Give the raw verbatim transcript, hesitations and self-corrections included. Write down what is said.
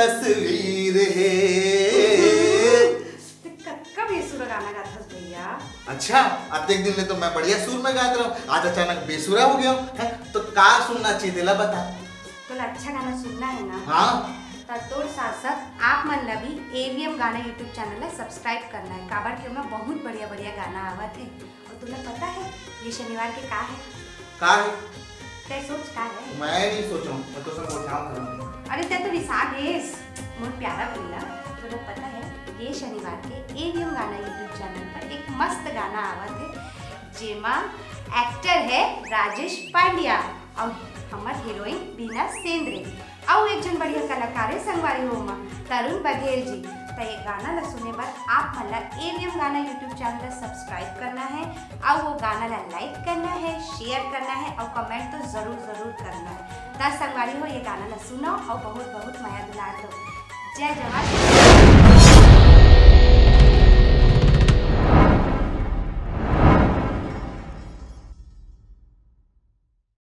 तस्वीर है। ते कतका बेसुरा गाना गाथस भैया। अच्छा, अतेक दिन ले तो मैं बढ़िया सुर में गात रहा हूँ, आज अचानक बेसुरा हो गया हूँ, हैं? तो का सुनना चाहिए तेला बता। तोला अच्छा गाना सुनना है ना? हाँ। त तोर साथ साथ आप मन ला भी एवीएम गाना YouTube चैनल ला सब्सक्राइब करना है, काबर के ओमा बहुत बढ़िया बढ़िया गाना आवत है। और तुमने पता है ये शनिवार के का है? का है? तय सोच का है? मैं नहीं सोचा हूँ, मैं तो सब बोलता हूँ। अरे तय तो रिसा गेस मोर प्यारा भैया, तुमने पता है ये शनिवार के एवीएम गाना YouTube चैनल पर एक मस्त गाना आवत है, जेमा एक्टर है राजेश पांड्या और हमर हीरोइन बीना सेंद्रे। अउ एक झन बढ़िया कलाकार हे संगवारी हो ओमा, तरुण बघेल जी। त ये गाना ला सुने बर आप मन ला एवीएम गाना YouTube चैनल ला सब्सक्राइब करना है, अउ वो गाना ला लाइक करना है, शेयर करना है, अउ कमेंट तो जरूर जरूर करना है। त संगवारी हो ये गाना ला सुनो अउ बहुत बहुत मया दुलार दो। जय जवान।